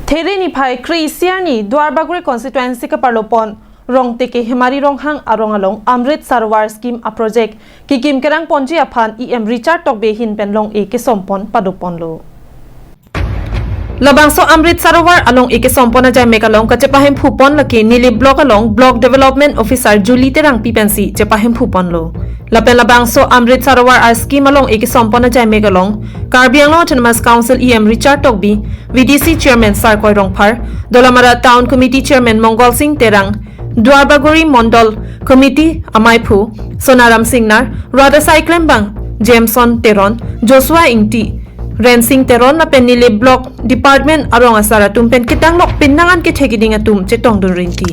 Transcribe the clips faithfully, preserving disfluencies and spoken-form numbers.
There niphai kre-isi arni Duarbagori constituency kaparlopon Rongteke Hemari Ronghang arong along Amrit Sarovar scheme a project kikim kerang ponji aphan E M Richard Tokbi ahin pen long-e kesompon padoponlo. Labangso Amrit Sarovar along-e kesompon ajaimek along kachepahemphu pon lake Nilip Block along Block Development Officer Julie Terangpi pensi chepahemphu ponlo. Lapen labangso Amrit Sarovar a scheme along-e kesompon ajaimek along Karbi Anglong Autonomous Council E M Richard Tokbi, V D C Chairman Sarkoi Rongphar, Dolamara Town Committee Chairman Mongol Sing Terang, Duarbagori Mondol Committee amaiphu Sonaram Singnar, rat asai klembang Jameson Teron, Joshua Ingti, Rensing Teron lapen Nilip Block Department arong asar atum pen ketanglok penang an kethek keding atum chetongdun rinti.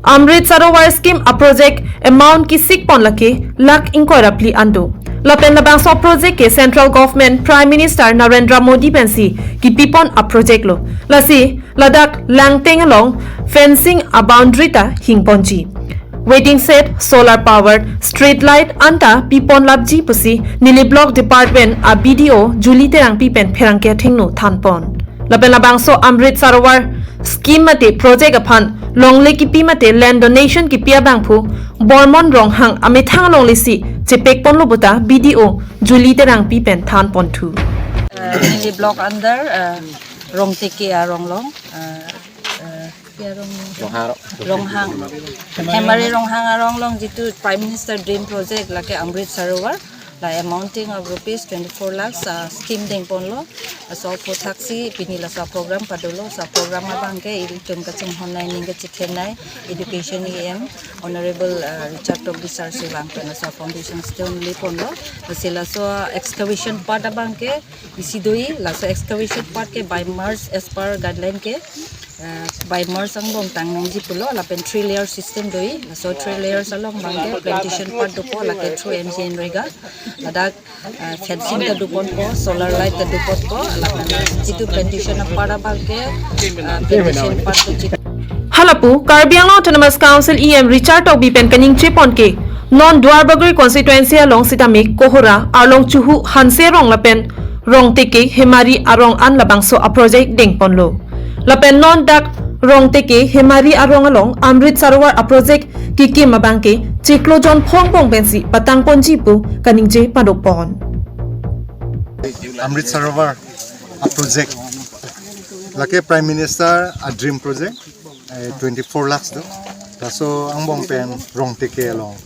Amrit Sarovar scheme a project amount kisik pon lake lakh ingkoi ra phli an do. Lapen labangso project ke Central Government Prime Minister Narendra Modi pensi kipipon a project lo. Lasi ladak Langteng along fencing a boundary ta hingponji, waiting shed, solar powered street light anta pipon lapji pusi Nilip Block Department a B D O Julie Terangpi pen pherangke athengno thanpon. Lapen labangso Amrit Sarovar scheme mate project aphan longle kipi mate land donation kipi abangphu Bormon Ronghang amethang longlesi chepekponlo puta B D O Julie Terangpi pen thanponthu. Uh, Nilip Block under uh, Rongteke arong along, uh, uh, pi arong Ronghang. Ronghang. Hemari Ronghang arong along jitu Prime Minister Dream Project lake Amrit Sarovar, la amounting of rupees twenty-four lakhs uh, scheme dengponlo. Laso aphuthak si pini laso program padolo. Laso program abangke ilitum kachinghon nai, ning kachithen nai, Education E M Honorable uh, Richard Tokbi sir si vang pen laso foundation stone leponlo. Lasi laso excavation part abangke isi do-i, laso excavation part ke by March as per guideline ke uh, by March angbong tang nangji pulo. Lapen three layer system do-i. Laso three layers along abangke plantation part dopo, lake through M G N Rega. Ladak uh, fencing ta doponpo, solar light ta doponpo, lapen jitu plantation apart abangke uh, plantation part do jitu. Halapu Karbi Anglong Autonomous Council E M Richard Tokbi pen kaningje pon ke non Duarbagori constituency along sitame Kohora, Arlong Chuhu, Hanse Rong lapen Rongteke Hemari arong an labangso a project dengponlo. Lapen non dak Rongteke Hemari arong along Amrit Sarovar a project kikim abangke chiklo jon phongbong pensi patangponji pu kaningje padopon. Amrit Sarovar a project lake Prime Minister a dream project, eh, twenty-four lakhs do. Laso angbong pen Rongteke along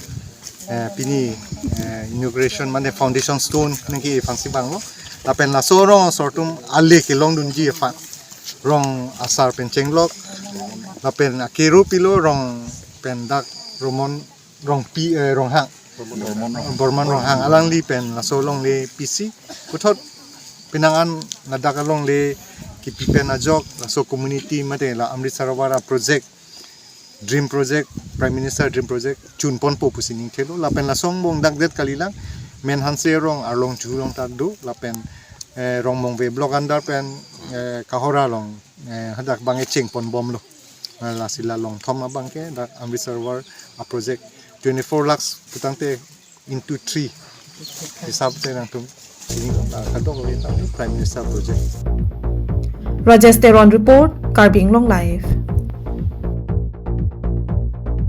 eh, pini eh, inauguration mane foundation stone nangke aphansi vanglo. Lapen laso rong asor atum ale kelongdunji aphan rong asar pen chenglok, lapen akero pilo rong pen dak Romon Rongpi, eh, Ronghang, Bormon Ronghang, alangli pen laso longle pisi puthot penang an ladak alongle kipi pen ajok laso community mate la Amrit Sarovar a project, dream project, Prime Minister dream project chunponpo pusi ningthelo. Lapen laso angbong dak det kalilang, men Hanse Rong, Arlong Chuhu along ta do, lapen eh, Rongmongve Block under pen eh, Kohora along eh, hadak abangke chengponbomlo. Eh, lasi la longthom abangke dak Amrit Sarovar a project twenty-four lakhs putangte into three hisab te nangtum ini, ah, kadokave ta Prime Minister project. Rajesh Teron report, Karbi Anglong Live.